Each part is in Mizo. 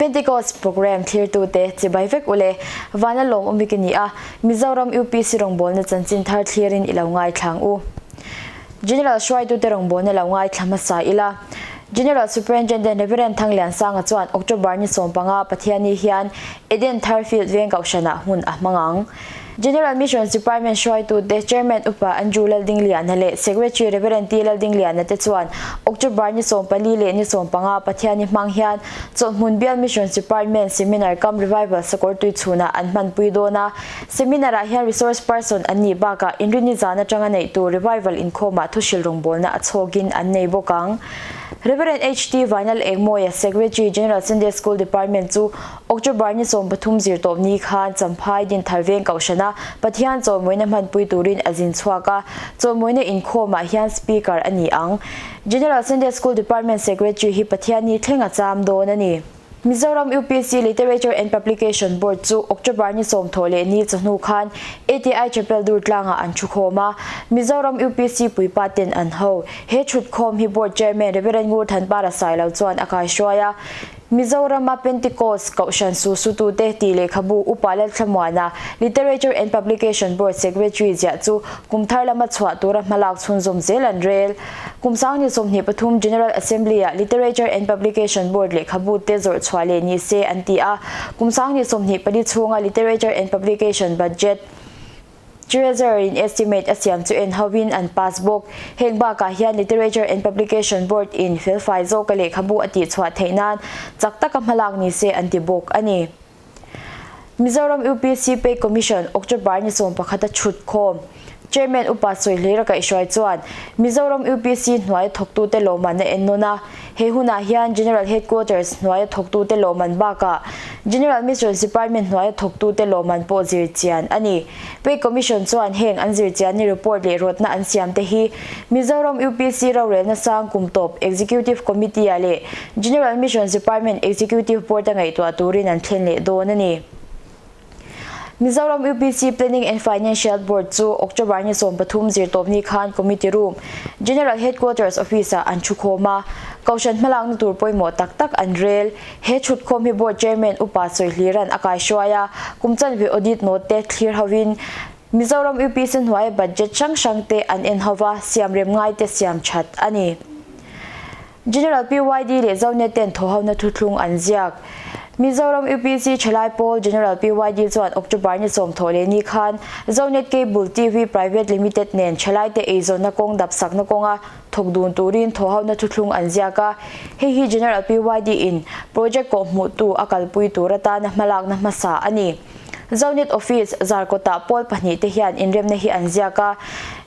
Pentecost Programme thlirtute chibai vek ule. Vana lawm awmik i ni a, Mizoram UPC rawngbawlna chanchin thar thlirin i lo ngaithlang u. General hruaitute rawngbawlna lo ngaithla hmasa ila. General Superintendent Rev. Thangliansanga chuan October ni 15 Pathianni hian Eden Thar Field veng kohhranah hun a hmang ang. General Missions Department hruaitute Chairman Upa Andrew Laldingliana leh Secretary Rev. T. Laldingliana te chuan October ni 14 leh ni 15 Pathianni hmang hian Chawlhhmun Bial Missions Department Seminar cum Revival Sakawrtui chhunah an hmanpui dawn a. Seminar-ah hian resource person an nih bakah Inrini zan atanga neih tur revival inkhawmah thuhrilh rawngbawlna a chhawkin an nei bawk ang. Rev. HT Vanal Engmawia, Secretary, General Sunday School Department chu October ni 13 zirtawp ni khan Champhai Dinthar Veng Kohhrana Pathian chawimawina hmanpui turin a zin chhuak a, chawimawina inkhawmah hian Speaker a ni ang. General Sunday School Department Secretary hi Pathian ni thleng a cham dawn a ni. Mizoram UPC Literature and Publication Board chu October ni 10 leh ni chawhnu khan ATI Chapel Durtlangah an thukhawm a, Mizoram UPC puipa ten an ho. He thutkhawm hi Board Chairman Rev. Ngur Thanpara Sailo chuan a kaihruai a. Mizorama Pentecost Kohhran Susutute tih lehkhabu Upa Lalthlamuana, Literature and Publication Board Secretary ziah chu kum thar lama chhuah tura hmalak chhunzawm zel an rel. Kum sang ni 23 General Assembly-ah Literature and Publication Board lehkhabu te zawrh chhuah leh ni se an ti a, kum sang ni 24 chhunga Literature and Publication Budget Treasurer in estimate a siam chu en hovin an pass bawk. Heng bakah hian Literature and Publication Board in felfai zawka lehkhabu a tihchhuah theih nan chak taka hmalak ni se an ti bawk a ni. Mizoram UPC Pay Commission October ni 11 a chhut khawm. Chairman Upa Sawihlira kaihhruai chuan Mizoram UPC hnuaia thawktute lawmman a ennawn a. He hunah hian General Headquarters hnuaia thawktute lawmman bakah General Missions Department hnuaia thawktute lawmman pawh zir chian a ni. Pay Commission chuan heng an zir chianni report leh rawtna an siam te hi Mizoram UPC rorelna sang kum tawp Executive Committee-ah leh General Missions Department Executive Board-a ngaihtuah turin an thlen leh dawn a ni. Mizoram UPC Planning and Financial Board chu October ni 13 zirtawpni khan Committee Room, General Headquarters Office-ah an thukhawm a, Kohhran hmalakna tur pawimawh tak tak an rel. He thutkhawm hi Board Chairman Upa Sawihlira'n a kaihruai a, kum chanve audit note te thlir hovin Mizoram UPC hnuaia budget hrang hrang te an en hova, siamrem ngai te siam that a ni. General PYD leh Zonet ten thawhhona thuthlung an ziak. Mizoram UPC Thalai Pawl General PYD chuan October ni 10 leh ni khan Zonet Cable TV Private Limited nen thalaite eizawnna kawng dapsakna kawnga thawk dun turin thawhhona thuthlung an ziak a. Hei hi General PYD in project kawhhmuhtu a kalpui tur atana hmalakna hmasa a ni. Zonet Office, Zarkawtah pawl pahnihte hian inremna hi an ziak a.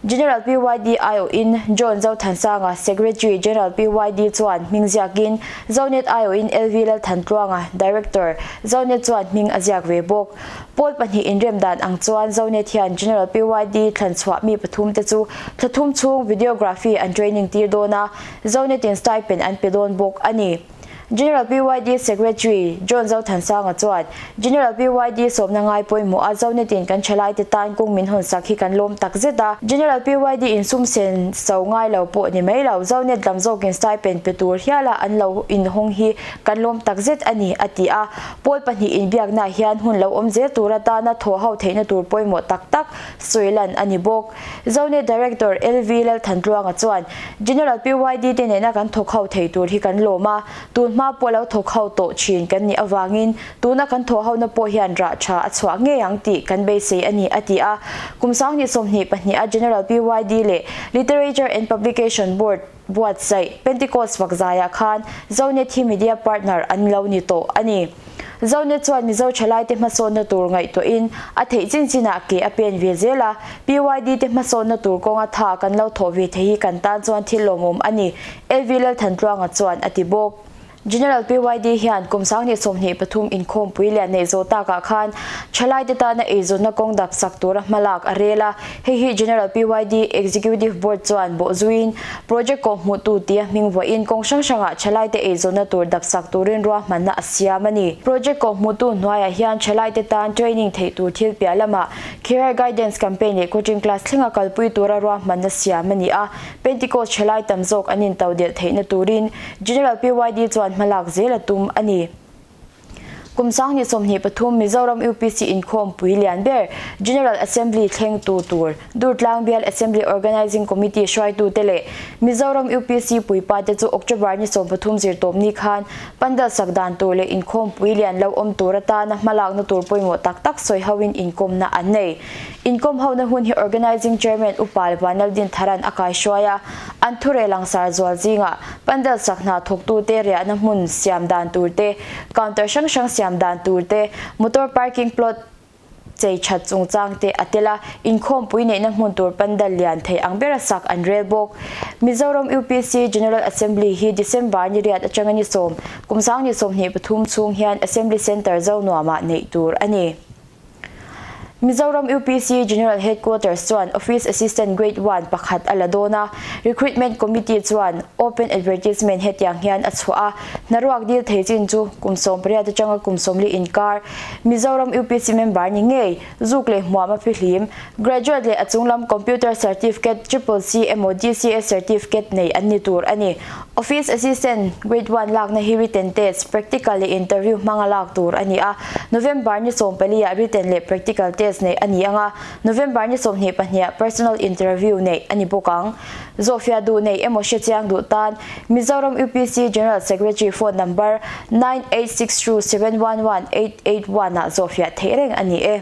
General PYD aiawhin John Zothansanga, Secretary General PYD chuan hming ziakin Zonet aiawhin LV Lalthantluanga, Director, Zonet chuan hming a ziak ve bawk. Pawl pahnih inrem dan ang chuan Zonet hian General PYD thlanchhuah mi pathumte chu thla thum chhung videography an training tir dawn a, Zonet-in stipend an pe dawn bawk a ni. General PYD Secretary John Zothansanga chuan, General PYD sawmna ngai pawimawh a Zonetin kan thalaite tan kawng min hawnsak hi kan lawm tak zet a. General PYD in sum sen so ngai lo pawh ni mai lo, Zonet lam zawkin stipend pe tur hiala an lo inhawng hi kan lawm tak zet a ni, a ti a. Pawl pahnih inbiaknaah hian hun lo awm zel tur atana thaw ho theihna tur pawimawh tak tak sawi lan a ni bawk. Zonet Director LV Lalthantluanga chuan, General PYD te nena kan thawk ho thei tur hi kan lawm a, tun hma pawh lo thawk ho tawh thin kan nih avangin tuna kan thawh hona pawh hian rah tha a chhuah ngei ang tih kan beisei a ni, a ti a. Kum 2022 a General PYD leh Literature and Publication Board buatsaih Pentecost Vakzaiah khan Zonet hi media partner an lo ni tawh a ni. Zonet chuan Mizo thalaite hmasawnna tur ngaihtuahin a theih chin chinah ke a pen ve zel a, PYD te hmasawnna tur kawnga tha kan lo thawh ve thei hi kan tan chuan thil lawmawm a ni, LV Lalthantluanga chuan a ti bawk. General PYD hian kum 2023 inkhawmpui lian neih zawh takah khan thalaite tana eizawnna kawng dap sak tura hmalak a rel a, hei hi General PYD Executive Board chuan bawhzuiin Project kawhhmuhtu tia hming vuahin kawng hrang hrangah thalaite eizawnna tur dap sak turin ruahmanna a siam a ni. Project kawhhmuhtu hnuaiah hian thalaite tan training theih tur thil piah lamah Career Guidance Campaign leh Coaching Class thlenga kalpui tura ruahmanna siam a ni a, Pentecost thalai tam zawk an intodelh theihna turin General PYD chuan hmalak zel a tum a ni. Kum 2023 Mizoram UPC inkhawmpui lian ber General Assembly thlengtu tur Durtlang Bial Assembly Organising Committee hruaitute leh Mizoram UPC puipate chu October ni 13 zirtawpni khan Pandal sak dan tur leh inkhawmpui lian lo awm tur atana hmalakna tur pawimawh tak tak sawi hoin inkawmna an nei. Inkawm hona hun hi Organising Chairman Upa Vanlaldin Tharan a kaihruai a, an thurel langsar zual zingah Pandal sak hna thawktute riahna hmun siam dan tur te, counter hrang hrang siam dan tur te, motor parking plot chei that chungchang te a tel a, inkhawmpui neihna hmun tur pandal lian thei ang bera sak an rel bawk. Mizoram UPC General Assembly hi December ni riat atanga ni sawm, kum 2023 chhung hian Assembly Centre Zonuamah neih tur a ni. Mizoram UPC General Headquarters chuan Office Assistant Grade One pakhat a la dawn a, Recruitment Committee chuan Open Advertisement hetiang hian a chhuah a, hnaruak dil thei chin chu kum 18 atanga kum 40 inkar Mizoram UPC member ni ngei, zuk leh hmuam a fihlim, Graduate leh a chunglam Computer Certificate Triple C emaw DCA Certificate nei an ni tur a ni. Office Assistant Grade One lakna hi written test, practical leh interview hmanga lak tur a ni a. November ni 14 ah written leh practical test neih a ni ang a, November ni 22 ah personal interview neih a ni bawk ang. Zawhfiah duh nei emaw hrechiang duh tan Mizoram UPC General Secretary phone number 9862711881 ah zawhfiah theih reng a ni e.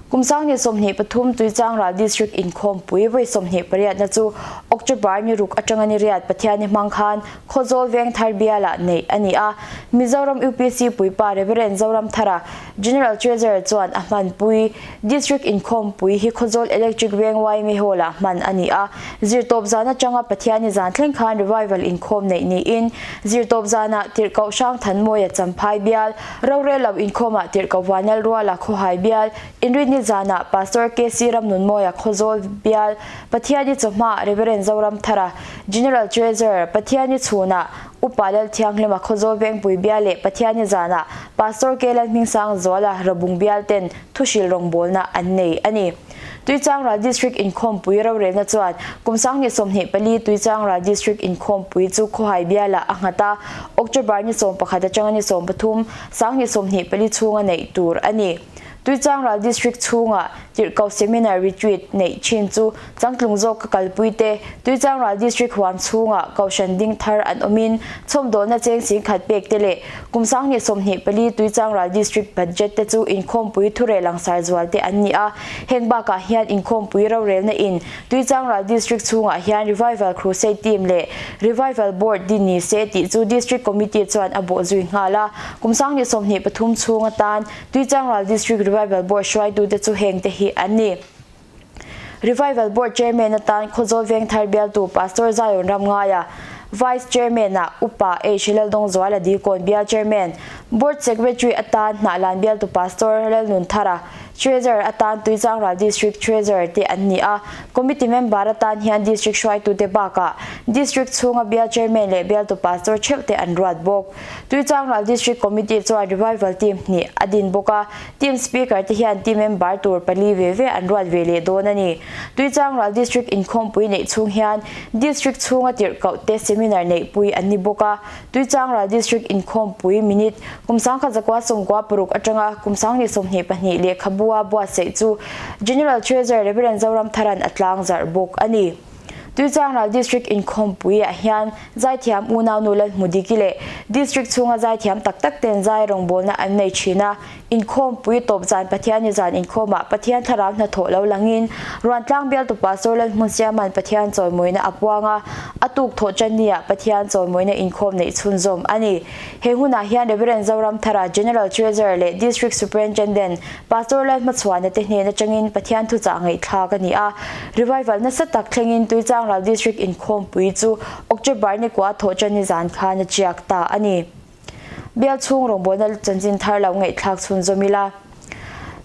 Kum 2023 Tuichangral District inkhawmpui vawi 28 na chu October ni ruk atanga ni riat Pathiani hmang khan Khawzawl Vengthar bialah neih a ni a. Mizoram UPC puipa Reverend Zoramthara, General Treasurer chuan a hmanpui. District inkhawmpui hi Khawzawl Electric Veng yma Hall-ah hman a ni a. Zirtawp zan atanga Pathiani zan thleng khan Revival inkhawm neih niin Zirtawp zanah Tirhkoh Hrangthanmawia Champhai bial, Rorel lo inkhawmah Tirhkoh Vanlal Ruala Khawhai bial, Inrinni zanah Pastor KC Ramnunmawia Khawzawl bial, Pathiani chawhmaah Reverend Zoramthara, General Treasurer, Pathiani chhunah Upa Lalthianghlima Khawzawl Vengpui bial leh Pathiani zanah Pastor K Lalhmingsang Zuala Rabung bial ten thuhril rawngbawlna an nei a ni. Tuichangral District inkhawmpui rorelna chuan kum 2024 Tuichangral District inkhawmpui chu Khawhai bialah a nghat a, October ni 11 atanga ni 13, 2024 chhunga neih tur a ni. Tuichangral District chhunga Tirhkoh Seminar Retreat neih thin chu changtlung zawk ka kalpui te, Tuichangral District huam chhunga Kohhran ding thar an awmin chhawmdawlna cheng singkhat pek te leh kum 2024 Tuichangral District Budget te chu inkhawmpui thureh langsar zual te an ni a. Heng bakah hian inkhawmpui rorelna in Tuichangral District chhungah hian Revival Crusade Team leh Revival Board din ni se tih chu District Committee chuan a bawh zui nghal a. Kum 2023 chhung atan Tuichangral District Revival Board hruaitute chu hengte hi an ni. Revival Board Chairman atan Khawzawl Vengthar bialtu Pastor Zion Ramngaia, Vice Chairman ah Upa H Laldawngzuala Dilkawn bial Chairman, Board Secretary atan Hnahlan bialtu Pastor Lalnunthara, Treasurer atan Tuichangral District Treasurer te an ni a, Committee member atan hian District hruaitute bakah District chhunga bial Chairman leh bialtu Pastor theuh te an ruat bawk. Tuichangral District Committee chuan Revival Team hnih a din bawk a, Team Speaker te hian team member tur pali ve ve an ruat ve leh dawn a ni. Tuichangral District inkhawmpui neih chhung hian District chhunga tirhkoh te seminar neihpui an ni bawk a, Tuichangral District inkhawmpui minute kum 1996 atanga kum 2022 lehkhabua buatsaih chu General Treasurer Rev. Zoramtharan a tlangzarh bawk a ni. Tuichangral District inkhawmpuiah hian zaithiam unaunu Lalhmudiki leh District chhunga zaithiam tak tak ten zai rawngbawlna an nei thin a, inkhawmpui tawp zan Pathiani zan inkhawmah Pathian thlarau hnathawh lo langin Ruantlang bialtu Pastor Lalhmunsiama'n Pathian chawimawina a puang a, a tuk thawh tanniah Pathian chawimawina inkhawm neih chhunzawm a ni. He hunah hian Rev. Zoramthara, General Treasurer leh District Superintendent Pastor Lalhmachhuana te hnen atangin Pathian thuchah ngaihthlak a ni a, revival nasa tak thlengin Tuichangral District inkhawmpui chu October ni kua thawh tan nizan khan a chiak ta a ni. Bial chhung rawngbawlna chanchin thar lo ngaihthlak chhunzawm ila.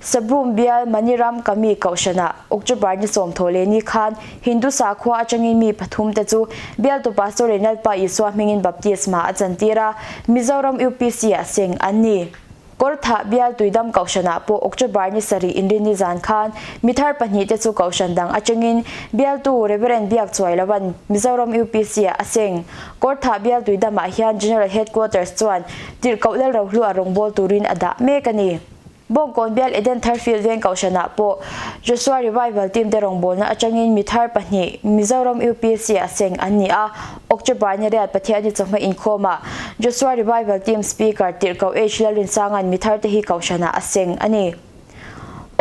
Sabroom bial Maniram Kami Kohhranah October ni 10 leh ni khan Hindu sakhua atangin mi pathum te chu bialtu Pastor Renalpa Isua hmingin baptisma a chantir a, Mizoram UPC ah seng an ni. Kawrthah bial Tuidam Kohhranah pawh October ni sarih Inrinni zan khan mi thar pahnihte chu Kohhran dang atangin bialtu Rev. Biakchuailovan Mizoram UPC-ah a seng. Kawrthah bial Tuidamah hian General Headquarters chuan Tirhkoh Lalrohlu a rawngbâwl turin a dah mek a ni. Bawngkawn bial Eden Thar Field veng Kohhranah pawh Joshua Revival team te rawngbawlna atangin mi thar pahnih Mizoram UPC ah seng an ni a, October ni riat Pathianni chawhma inkhawmah Joshua Revival team Speaker Tirhkoh H Lalrinsanga'n mi thar te hi Kohhranah a seng a ni.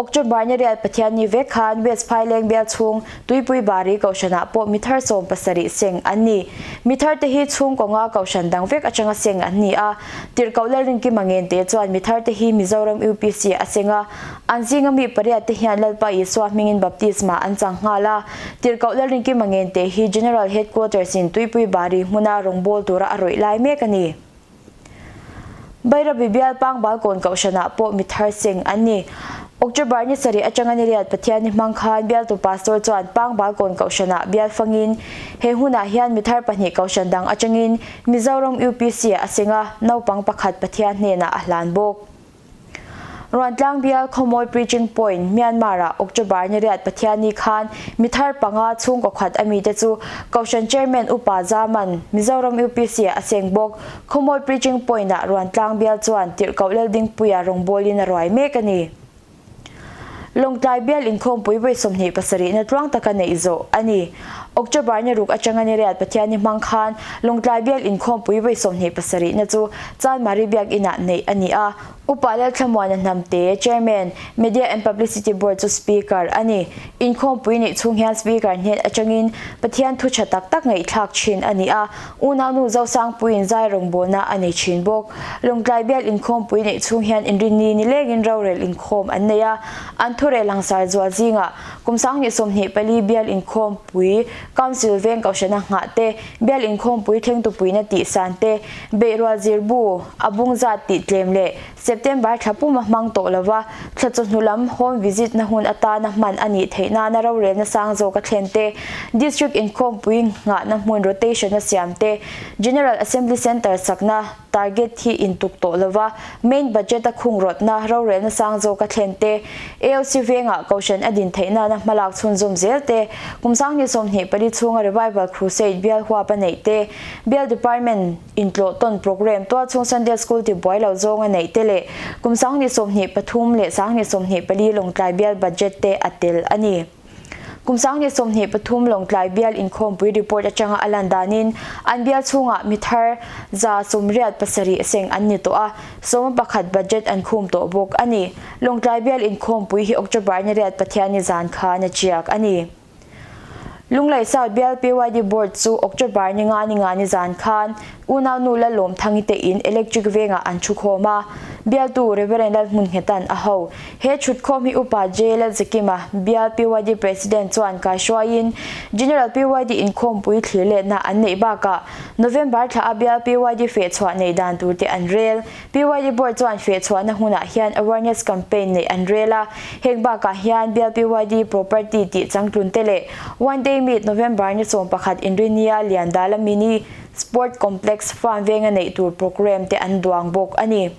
October ni riat Pathianni vek khan West Phaileng bial chhung Tuipui Bari Kohhranah pawh mi thar 17 seng an ni. Mi thar te hi chhungkawnga Kohhran dang vek atanga seng an ni a, Tirhkoh Lalrinkima Ngente chuan mi tharte hi Mizoram UPC a seng a, an zinga mi pariat te hian Lalpa Isua hmingin baptisma an chang nghal a. Tirhkoh Lalrinkima Ngente hi General Headquarters in Tuipui Bari hmuna rawngbâwl tura a rawih lai mek a ni. Bairabi bial Pangbalkawn Kohhranah pawh mi thar seng an ni. October ni sarih atanga ni riat Pathianni hmang khan bialtu Pastor chuan Pangbalkawn Kohhranah bial fangin he hunah hian mi thar pahnih Kohhran dang atangin Mizoram UPC ah a seng a, naupang pakhat Pathian hnenah a hlan bawk. Ruantlang bial Khawmawi Preaching Point, Myanmar-ah October ni riat Pathianni khan mi thar panga chhungkaw khat a mite chu Kohhran Chairman Upa Zaman, Mizoram UPC ah a seng bawk. Khawmawi Preaching Point-ah Ruantlang bial chuan Tirhkoh Laldingpuia rawngbawlin a ruai mek a ni. Lawngtlai bial inkhawmpui vawi 27 na tluang taka neih zawh a ni. October ni ruk atanga ni riat Pathianni hmang khan Lawngtlai bial inkhawmpui vawi 27 na chu Chanmari Biak Inah neih a ni a. Upa Lalthlamuana Hnamte, Chairman, Media and Publicity Board chu Speaker a ni. Inkhawmpui neih chhung hian Speaker hnen atangin Pathian thu tha tak tak ngaihthlak thin a ni a. Unaunu Zosangpuiin zai rawngbawlna a nei thin bawk. Lawngtlai bial inkhawmpui neih chhung hian inrinni ni lengin rorel inkhawm an nei a, an thurel langsar zual zingah kum 2024 bial inkhawmpui Council veng kohhrana nghah te, bial inkhawmpui thlengtupuina tihsan te, beihrual zirbu a bung zat tih tlem leh September thla puma hmang tawh lova thla chawhnu lam home visit na hun atana hman a nih theih nana rorelna sang zawk a thlen te, District inkhawmpui nghahna hmun rotation a siam te, General Assembly Centre sakna target hi intuk tawh lova main budget a khung rawtna rorelna sang zawk a thlen te, AOC vengah Kohhran a din theih nana hmalak chhunzawm zel te, kum 2024 chhunga Revival Crusade bial huap a neih te, Bial Department Intlawh tawn programme tualchhung Sunday School tibuai lo zawnga neih te leh kum 2023 leh 2024 Lawngtlai bial budget te a tel a ni. Kum 2023 Lawngtlai bial inkhawmpui report atanga a lan danin an bial chhungah mi thar 87 seng an ni tawh a, 11 budget an khum tawh bawk a ni. Lawngtlai bial inkhawmpui hi October ni riat Pathianni zan khan a chiak a ni. Lunglei South bial PYD Board chu October ni nga ni nga ni zan khan unaunu Lalawmthangi te in Electric vengah an thu khawm a, bialtu Rev. Lalhmunnghetan a ho. He thutkhawm hi Upa J. Lalzakima, bial PYD President chuan kaihruaiin General PYD inkhawmpui thlirletna an neih bakah November thla a bial PYD fehchhuah neih dan tur te an rel. PYD Board chuan fehchhuahna hunah hian awareness campaign neih an rel a, heng bakah hian bial PYD property tih changtlun te leh One Day Meet November ni 11 Inrinia Liandala Mini Sport Complex farm venga neih tur programme te an duang bawk a ni.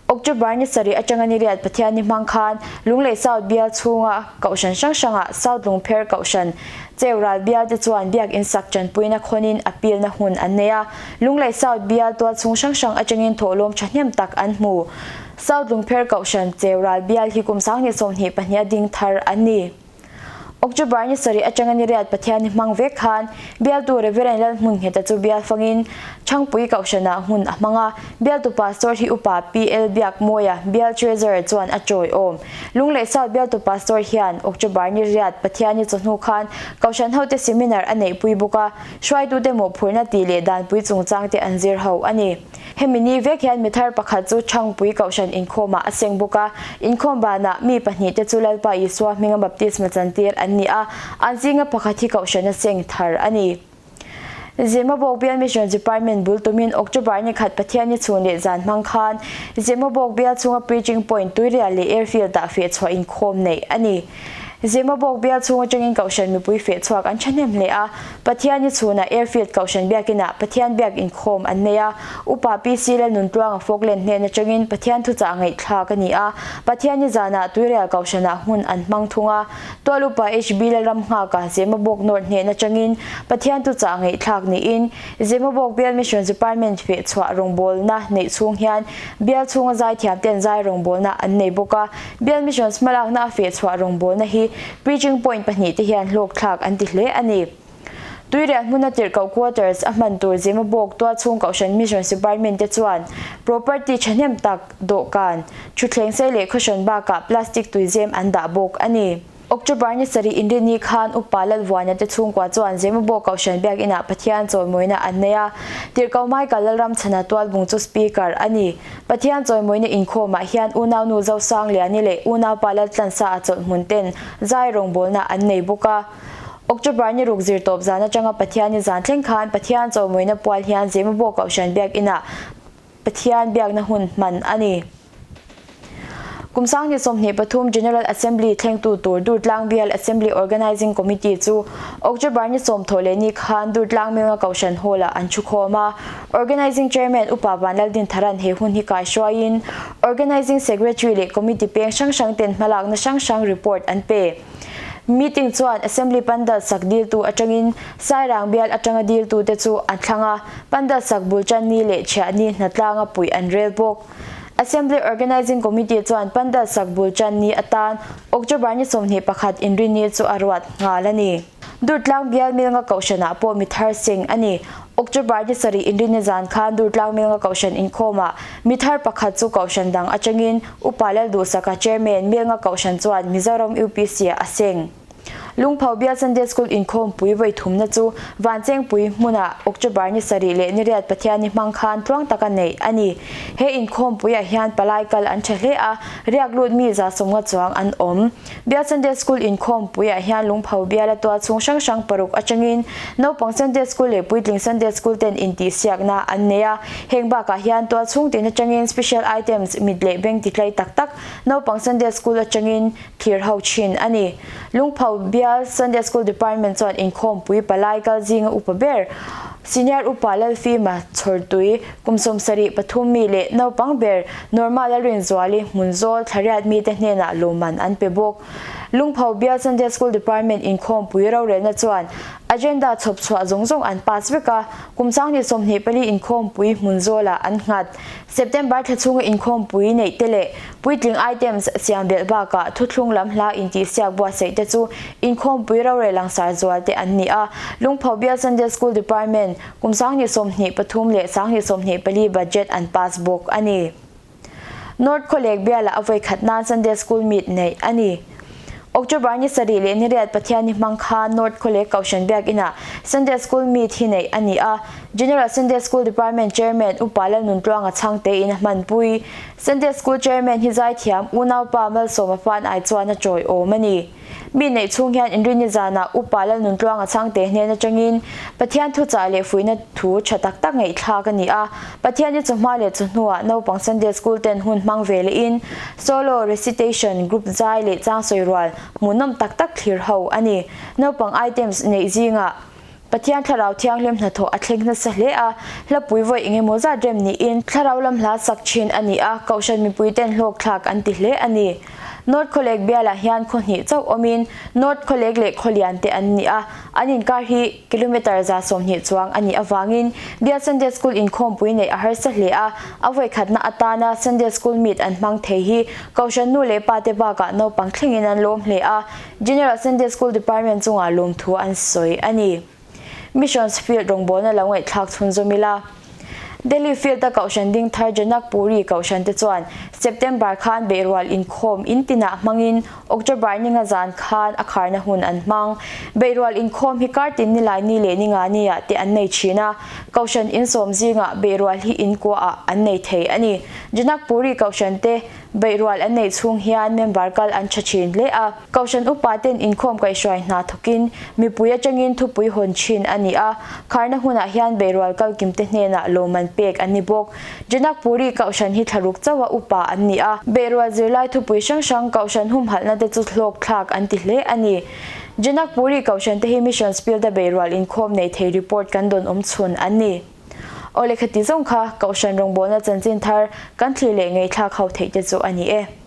October ni sarih atanga ni riat Pathianni hmang khan Lunglei South bial chhunga Kohhran hrang hrangah South Lungpher Kohhran Cheural bial te chuan biakin sak tanpuina khawnin appeal na hun an nei a, Lunglei South bial tualchhung hrang hrang atangin thawhlawm thahnem tak an hmu. South Lungpher Kohhran Cheural bial hi kum 2022 a ding thar an ni. October ni sarih atanga ni riat Pathianni hmang vek khan bialtu Rev. Lalhmungheta chu bial fangin Thangpui Kohhranah hmun a hmang a, bialtu Pastor hi Upa PL Biakmawia, bial Treasurer chuan a tawiawm. Lunglei South bialtu Pastor hian October ni riat Pathianni chawhnu khan Kohhran hote seminar a neihpui bawk a, Hruaitute mawhphurhna tih leh danpui chungchangte an zir ho a ni. Hemi ni vek hian mi thar pakhat chu Thangpui Kohhran inkhawmah a seng bawk a, inkhawm banah mi pahnihte chu Lalpa Isua hminga baptisma chantir an ni a, an zinga pakhat hi Kohhran a seng thar a ni. Zemabawk Bial Mission Department bul tumin October ni khat Pathianni chhun leh zan hmang khan Zemabawk Bial chhunga Preaching Point Tuirial leh Airfield-ah fehchhuah inkhawm neih a ni. Zemabawk bial chhung atangin Kohhran mipui feh chhuak an thahnem hle a, Pathiani chhunah Airfield Kohhran biakinah Pathian biak inkhawm an nei a, Upa PC Lalnuntluanga Falkland hnen atangin Pathian thuchah ngaihthlak a ni a, Pathiani zanah Tuirial Kohhranah hmun an hmang thung a, Tual Upa HB Lalramnghaka Zemabawk North hnen atangin Pathian thuchah ngaihthlak niin Zemabawk Bial Missions Department feh chhuah rawngbawlna neih chhung hian bial chhunga zaithiamten zai rawngbawlna an nei bawk a, Bial Missions hmalakna a feh chhuah rawngbawlna hi Preaching Point pahnihte hian hlawkthlak an ti hle a ni. Tuirial hmuna tirhkoh quarters a hman tur Zemabawk tualchhung Kohhran Missions Department te chuan property thahnem tak, dawhkan, thutthleng sei leh khawhran bakah plastic tuizem an dah bawk a ni. October ni sarih Inrini khan Upa Lalvuana te chhungkua chuan Zemabawk Kohhran Biakinah Pathian chawimawina an nei a, Tirhkoh Michael Lalramchhana tualbung chu Speaker a ni. Pathian chawimawina inkhawmah hian unaunu Zosangliani leh unaupa Laltlansa a chawlh hmun ten zai rawngbawlna an nei bawk a. October ni ruk zirtawp zan atanga Pathianni zan thleng khan Pathian chawimawina pual hian Zemabawk Kohhran Biakinah Pathian biakna hun hman a ni. Kum 2023 General Assembly thlengtu tur Durtlang Bial Assembly Organising Committee chu October ni 10 leh ni khan Durtlang Milnga Kohhran Hall-ah an thukhawm a. Organising Chairman Upa Vanlaldintharan he hun hi kaihruaiin Organising Secretary leh Committee peng hrang hrang ten hmalakna hrang hrang report an pe. Meeting chuan Assembly Pandal sak diltu atangin Sairang bial atanga diltute chu an thlang a, Pandal sak bul tan ni leh chhiah ni hnatlanga puih an rel bawk. Assembly Organising Committee chuan Pandal sak bul tan ni atan October ni 21 inrinni chu a ruat nghal a ni. Durtlang bial Milnga Kohhranah pawh mi thar seng a ni. October ni sarih inrinni zan khan Durtlang Milnga Kohhran inkhawmah mi thar pakhat chu Kohhran dang atangin Upa Lalduhsaka Chairman Milnga Kohhran chuan Mizoram UPC-ah a seng. Lungpho Bial Sunday School inkhawmpui vawi thumna chu Vanchengpui hmunah October ni sarih leh ni riat Pathianni hmang khan tluang taka neih a ni. He inkhawmpuiah hian palai kal an tha hle a, riak lut mi 150 chuang an awm. Bial Sunday School inkhawmpuiah hian Lungpho Biala tual chhung hrang hrang paruk atangin naupang Sunday School leh puitling Sunday School ten intihsiakna an nei a. Heng bakah hian tual chhung tin atangin special items mit leh beng titlai tak tak naupang Sunday School atangin thlir ho thin a ni. Lungpho Bial Sunday School Department chuan inkhawmpui palai kal zinga upa ber Senior Upa Lalfima Chhawrtui kum 73 mi leh naupang ber Norma Lalrinzuali Hmunzawl Thlariat mite hnenah lawmman an pe bawk. Lungpho Bial Sunday School Department inkhawmpui rorelna chuan agenda chhawp chhuah zawng zawng an pass vek a, kum 2024 inkhawmpui Hmunzawlah an nghat. September thla chhunga inkhawmpui neih te leh puitling items siam belh bakah thuthlung lam hla intihsiak buatsaih te chu inkhawmpui rorel langsar zual te an ni a. Lungpho Bial Sunday School Department kum 2023 leh 2024 budget an pass bawk a ni. North Khawlek bialah a vawi khat nan Sunday School meet neih a ni. October ni sarih leh ni riat Pathianni hmang khan North Khawlek Kohhran Biakinah Sunday School meet hi neih a ni a. General Sunday School Department Chairman Upa Lalnuntluanga chhangtein a hmanpui. Sunday School Chairman hi zaithiam unaupa Malsawma fan ai chuan a tawiawm a ni. Mi neih chhung hian Inrinni zanah Upa Lalnuntluanga chhangte hnen atangin Pathian thuchah leh fuihna thu tha tak tak ngaihthlak a ni a. Pathianni chawhma leh chawhnuah naupang Sunday School ten hun hmang ve lehin solo, recitation, group zai leh chang sawi rual hmuhnawm tak tak thlir ho a ni. Naupang items neih zingah Pathian Thlarau Thianghlim hnathawh a thleng nasa hle a, hlapui vawi eng emaw zat rem niin Thlarau lam hla sak thin a ni a, Kohhran mipuiten hlawkthlak an ti hle a ni. North Khawlek bialah hian khaw hnih chauh awmin North Khawlek leh Khawlian te an ni a, an inkar hi kilometre 120 chuang a nih avangin Bial Sunday School inkhawmpui neih a harsa hle a, a vawikhatna atana Sunday School meet an hmang thei hi Kohhran nu leh pa te bakah naupang thlengin an lawm hle a, General Sunday School Department chungah lawmthu an sawi a ni. Missions Field rawngbawlna lo ngaihthlak chhunzawm ila. Delhi Field-a Kohhran ding thar Janak Puri Kohhran te chuan September khan beihrual inkhawm in tinah hmangin October ninga zan khan a kharna hun an hmang. Beihrual inkhawm hi kar tin nilai ni leh ninga niah te an nei thin a, Kohhran insawm zingah beihrual hi inkuaah an nei thei a ni. Janak Puri Kohhran te. Beihrual an neih chhung hian member kal an tha thin hle a. Kohhran upa ten inkhawm kaihhruai hna thawkin mipui atangin thupui hawn thin a ni a. Kharna hunah hian beihrual kalkim te hnenah lawmman pek an ni bawk. Janakpuri Kohhran hi thlaruk chauha upa an ni a. Beihrual zirlai thupui hrang hrang Kohhran humhalhna te chu hlawk thlak an ti hle a ni. Janakpuri Kohhran te hi Missions Field a beihrual inkhawm nei thei report kan dawn awm chhun an ni. Aw lehkha ti zawng kha Kohhran rawngbawlna chanchin thar kan thlir leh ngaihthlak ho theih te chu a ni e.